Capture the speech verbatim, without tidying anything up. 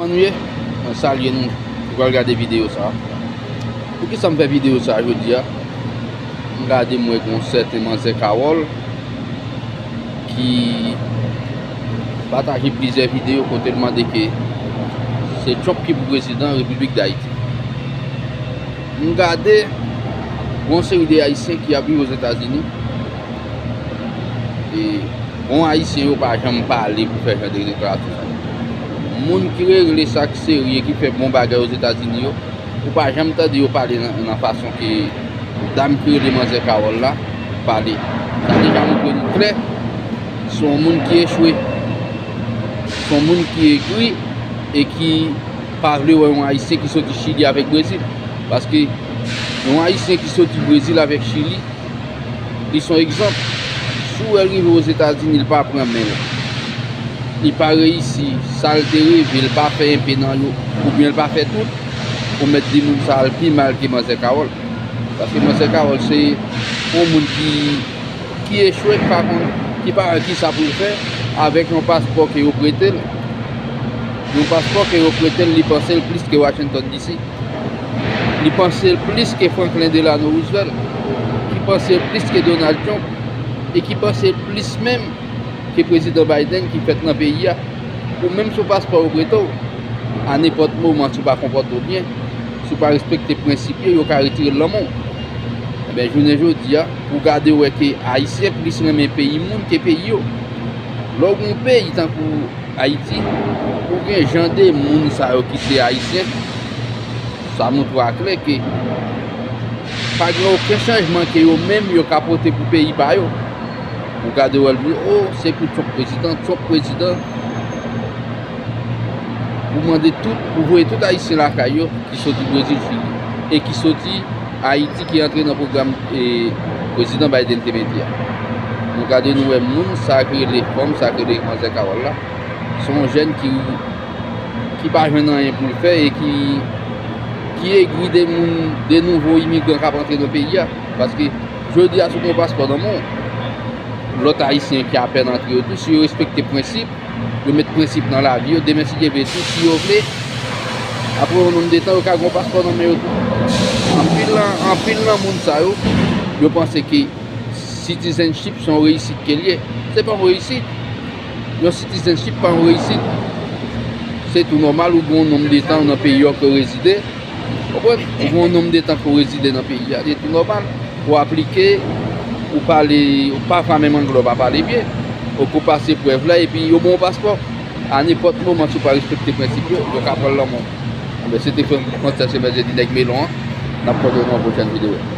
Kòman nou ye? Mwen salye nou ki pral gade videyo sa a. Poukisa m fè videyo sa a jodi a? M gade, m wè gen yon sèten manzè Kawòl ki pataje plizyè videyo kote l mande ke se Trump ki pou prezidan Repiblik Dayiti. M gade, gen yon seri de Ayisyen ki ap viv Ozetazini. E bon, Ayisyen yo pa janm pale pou fè jan de deklarasyon sa yo. Moun ki regle sa k serye, ki fè bon bagay Ozetazini yo, ou pa janm tande yo pale nan, nan fason ke dam ki rele manzè Kawòl la pale. Sa deja montre nou klè, se yon moun ki echwe, se yon moun ki egri e ki pa vle wè yon Ayisyen ki soti Chili avèk Brezil. Paske yon Ayisyen ki soti Brezil avèk Chili, li se yon egzanp. Si w wè l rive Ozetazini, li pa pran men l, li pa reyisi sa l te reve, li pa fè enpe nan yo, oubyen li pa fè tout, ou mèt di moun sa a l pi mal ke manzè Kawòl. Paske manzè Kawòl se yon moun ki, ki echwe, ki pa konn, ki pa wè kisa pou l fè avèk yon paspò ke yo prete l. Yon paspò ke yo prete l, li panse l plis ke Washington D C. Li panse l plis ke Franklin Delano Roosevelt, ki panse l plis ke Donald Trump, e ki panse l plis menm ke prezidan Biden ki fèt nan peyi a. Ou menm sou paspò yo prete w, a nenpòt moman, si w pa konpòte w byen, si w pa respekte prensip yo, yo ka retire l nan men w. Enben, jounen jodi a, pou w gade, w wè ke Ayisyen plis renmen peyi moun ke peyi yo. Lè w gen yon peyi tankou Ayiti, ou gen jan de moun sa yo ki se Ayisyen, sa montre aklè ke pa gen okenn chanjman ke yo menm yo ka pote pou peyi pa yo. Ou gade, w wè l di, "O, se pou Trump prezidan, Trump prezidan." Pou mande tout, pou voye tout Ayisyen lakay yo ki soti Brezil, Chili, e ki soti Ayiti, ki antre nan pwogram, e, prezidan Biden te mete a. Nou gade, nou wè moun sa ki rele fanm, sa ki rele manzè Kawòl la, se yon jèn ki, ki pa jwenn anyen pou l fè e ki, ki egri de moun, de nouvo imigran k ap antre nan peyi a. Paske jodi a, si w gen yon paspò nan men w, lòt Ayisyen ki apèn antre yo tou, si yo respekte prensip, yo met prensip nan lavi yo, demen, si Dye vle, tou, si yo vle, apre yon nonm de tan, yo ka gen yon paspò nan men yo tou. Anpil nan, anpil nan moun sa yo, yo panse ke citizenship se yon reyisit ke l ye. Se pa yon reyisit. Yon citizenship pa yon reyisit. Se tou nòmal, ou gen yon nonm de tan nan peyi a ke w rezide. Konprann? Ou gen yon nonm de tan ke w rezide nan peyi a, li tou nòmal. Ou aplike, ou pale, ou pa fè menm anglè, ou pa pale byen. Ou kou pase prèv la, epi yo ba w paspò. A nenpòt moman, si w pa respekte prensip yo, yo ka pran l nan men w. Enben, se te frè Frantzès Eber Zedi, nèg melon an. N ap kontre nan yon pwochèn videyo.